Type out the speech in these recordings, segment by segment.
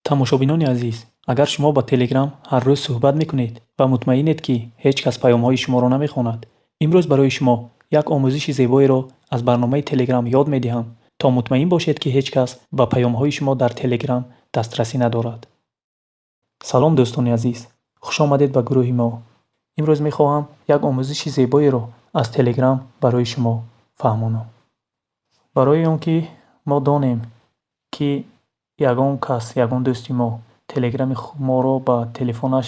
Тамошобинони азиз, агар шумо ба Телеграм ҳар рӯз суҳбат мекунед ва мутмаинед, ки ҳеҷ кас паёмҳои шуморо намехонад, имрӯз барои шумо як омӯзиши зебоеро аз барномаи Телеграм ёд медиҳам, то мутмаин бошед, ки ҳеҷ кас ба паёмҳои шумо дар Телеграм дастрасӣ надорад. Салом, дӯстони азиз, хуш омадед ба гурӯҳи мо. Имрӯз мехоҳам як омӯзиши зебоеро аз Телеграм барои шумо фаҳмонам. Барои он ки мо донем, ки ягон кас, ягон дӯсти мо Телеграми моро ба телефонаш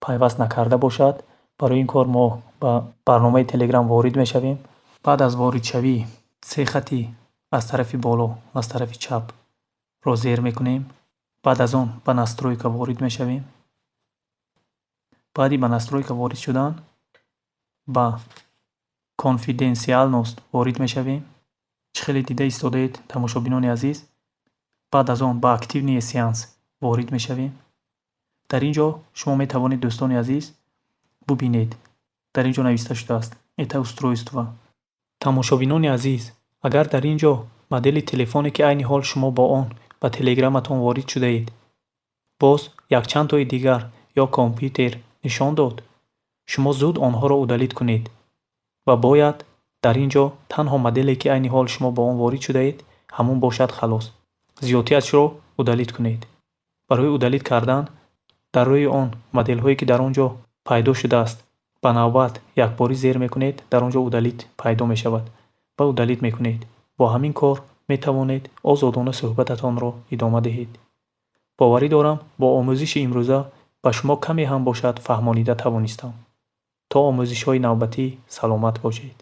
пайваст накарда бошад, барои ин кор мо ба барномаи Телеграм ворид мешавем. Баъд аз воридшавӣ се хати аз тарафи боло, аз тарафи чапро зер мекунем. Баъд аз он ба «Настройка» ворид мешавем. Баъди ба «Настройка» ворид шудан ба «Конфиденциальность» ворид мешавем. Чӣ хеле дида истодаед, тамошобинони азиз, баъд аз он ба «Активные сеансы» ворид мешавем. Дар ин ҷо шумо метавонед, дӯстони азиз, бубинед, дар ин ҷо нависта шудааст «Это устройство». Тамошобинони азиз, агар дар ин ҷо модели телефоне, ки айни ҳол шумо бо он ба Телеграматон ворид шудаед, боз якчандтои дигар ё компютер нишон дод, шумо зуд онҳоро удалить кунед ва бояд дар ин ҷо танҳо моделе, ки айни ҳол шумо бо он ворид шудаед, ҳамон бошад, халос. Зиёдтиашро удалить кунед. Барои удалить кардан дар рӯи он моделҳое, ки дар он ҷо пайдо шудааст, ба навбат якборӣ зер мекунед, дар он ҷо «Удалить» пайдо мешавад ва удалить мекунед. Бо ҳамин кор метавонед озодона суҳбататонро идома диҳед. Боварӣ дорам, бо омӯзиши имрӯза ба шумо каме ҳам бошад фаҳмонида тавонистам. То омӯзишҳои навбатӣ саломат бошед.